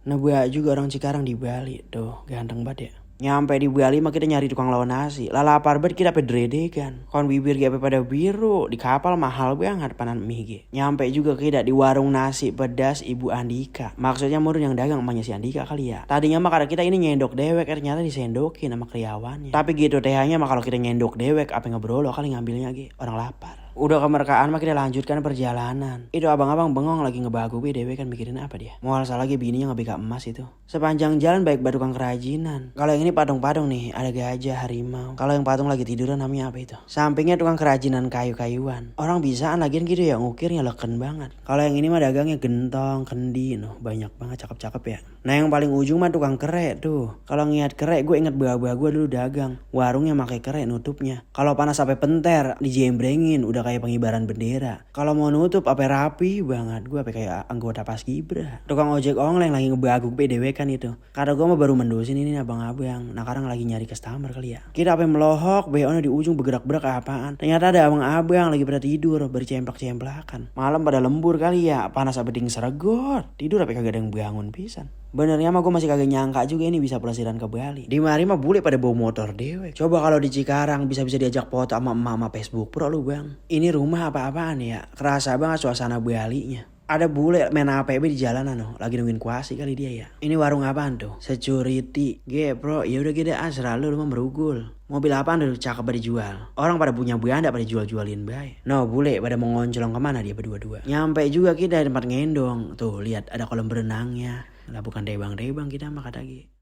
Nebak juga orang Cikarang di Bali. Tuh, ganteng banget ya. Nyampe di Bali mah kita nyari tukang lawan nasi. Lah lapar banget kita pedrede kan. Kon bibir GP pada biru. Di kapal mahal banget panan mie ge. Nyampe juga kita di warung nasi pedas Ibu Andika. Maksudnya murun yang dagang emaknya si Andika kali ya. Tadinya mah karena kita ini nyendok dewek, ternyata disendokin sama karyawannya. Tapi gitu tehnya mah kalau kita nyendok dewek apa ngebrolo kali ngambilnya ge. Orang lapar. Udah kemerkaan mah kita lanjutkan perjalanan. Itu abang-abang bengong lagi ngebagu dewe kan mikirin apa dia. Mual salah lagi bininya ngebeka emas itu. Sepanjang jalan baik tukang kerajinan. Kalau yang ini patung-patung nih, ada gajah, harimau. Kalau yang patung lagi tiduran namanya apa itu? Sampingnya tukang kerajinan kayu-kayuan. Orang bisaan lagian gitu ya, ngukirnya leken banget. Kalau yang ini mah dagangnya gentong, kendi, noh banyak banget cakep-cakep ya. Nah yang paling ujung mah tukang kere tuh. Kalau ngeliat kere gue inget bawa-bawa gue dulu dagang. Warungnya pakai kere nutupnya. Kalau panas sampai penter, dijembrengin udah kayak pengibaran bendera. Kalau mau nutup apa rapi banget. Gue apa kayak anggota paskibra. Tukang ojek online lagi ngebaguk PDW kan itu. Karena gue mah baru mendusin ini abang-abang. Nah sekarang lagi nyari customer kali ya. Kita apa melohok, BO-nya di ujung bergerak-gerak apaan. Ternyata ada abang-abang lagi pada tidur, bercemplak-cemplakan. Malam pada lembur kali ya. Panas apa ding seregot. Tidur apa kagak ada yang bangun pisan. Benernya mah gue masih kagak nyangka juga ini bisa pelesiran ke Bali. Di mari mah bule pada bawa motor dewek. Coba kalau di Cikarang bisa-bisa diajak foto sama emak-emak Facebook Pro lu bang. Ini rumah apa-apaan ya. Kerasa banget suasana Bali-nya. Ada bule main APB di jalanan loh. Lagi nungguin kuasi kali dia ya. Ini warung apaan tuh? Security. Bro, ya udah gede asal lu mah merugul. Mobil apaan tuh cakep pada dijual? Orang pada punya buanda pada jual-jualin bae. No bule pada mau ngoncolong kemana dia berdua-dua. Nyampe juga kita di tempat ngendong. Tuh lihat ada kolam berenangnya. Lah bukan debang-debang kita mah kata Gi.